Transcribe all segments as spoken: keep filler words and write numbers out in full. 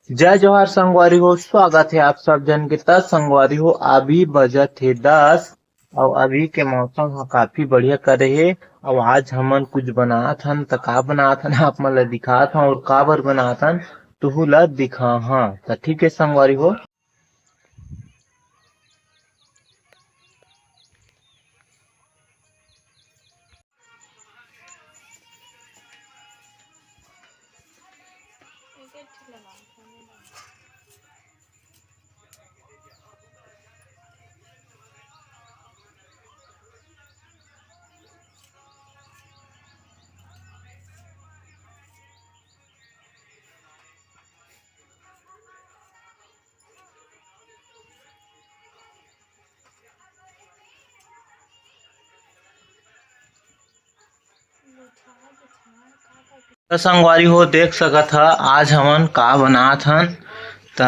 जय जोहार संगवारी हो, स्वागत हे आप सब झन के। त संगवारी हो, अभी बजत हे दस, अउ अभी के मौसम ह काफी बढ़िया करे हे। अउ आज हमन कुछ बनात हन, त का बनात हन, आप मन ल दिखात हन, अउ काबर बनात हन, तुहू ल दिखाहन। त ठीक हे संगवारी हो। त संगवारी हो, देख सकत ह, आज हमन का बनात हन। त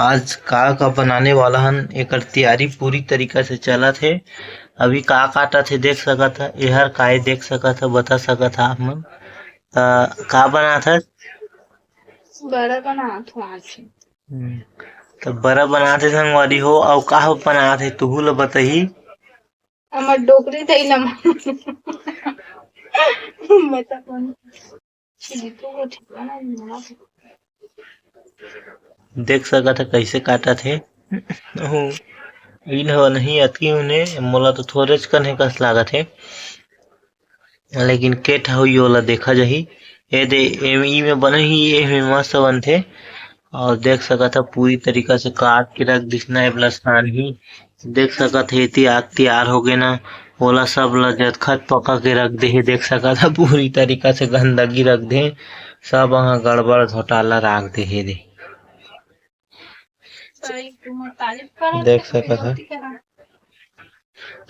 आज का का बनाने वाला हन, एकर तैयारी पूरी तरीका से चलत हे। अभी का काटत हे, देख सकत ह, एहर काय देख सकत ह, बता सकत ह आप मन। त का बनात हस? बड़ा बनात हूँ आज। हम्म, त बड़ा बनात हे संगवारी हो, अउ का बनात हे, तुहू ल बताही। हमर डोकरी दई ल म-, बता कौन? देख सकत ह, कइसे काटत हे। ओहू, इन ह नहीं अतकी उन्हें, मोला तो थोरेच कन हे कस लागत हे, लेकिन के ठा होही, ओला देखा जाही। ए दे, ए, ई में बने ही, ए में मस्त बनथे। अउ देख सकत ह, पूरी तरीका से काट के रख दिस ना, एबला छानही। देख सकत हे, एती आग तियार हो गे ना, ओला सब ला जतखत पका के रख दे हे। देख सकत ह, पूरी तरीका से गंदगी रख दे, सब वहाँ गड़बड़ घोटाला राख दे हे दे। देख सकत ह।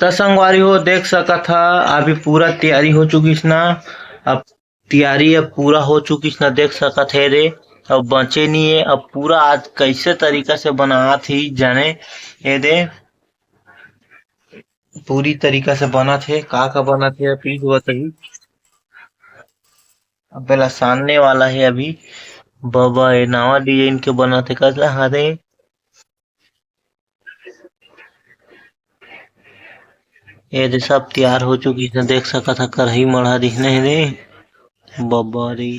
त संगवारी हो, देख सकत ह, अभी पूरा तैयारी हो चुकिस ना। अब तैयारी अब पूरा हो चुकिस ना, देख सकत हे रे। अब बचे नहीं है, अब पूरा आज कैसे तरीका से बनात ही जाने। ये दे, पूरी तरीका से बनत हे, का का बनत हे, please बताइए। अब पहला सानने वाला है अभी। बाबा, ये नवा design के बनत हे, कस ला, हाँ दे। ये दे, सब तैयार हो चुकी है, देख सकत ह, कढ़ाई मढ़ा दिखने हे दे। बाबा रे।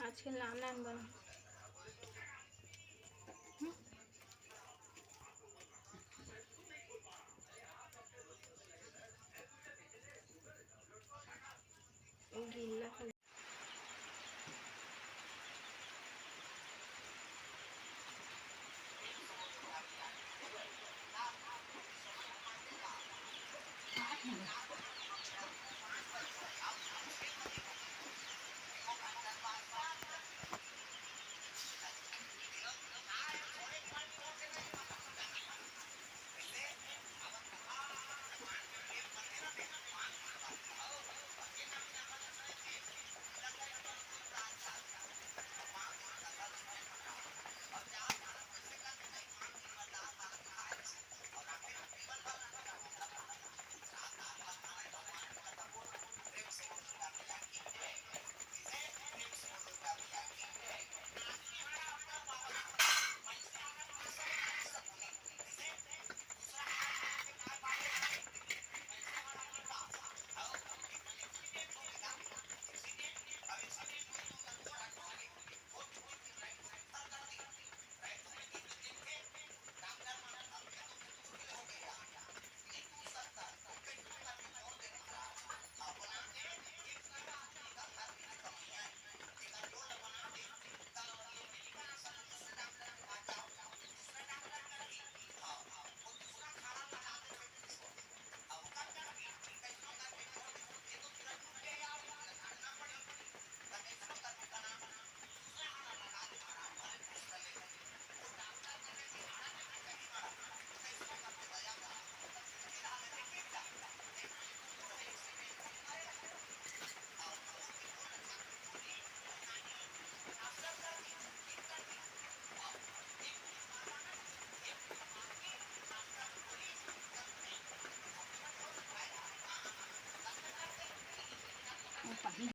आज के नाम नाम बना।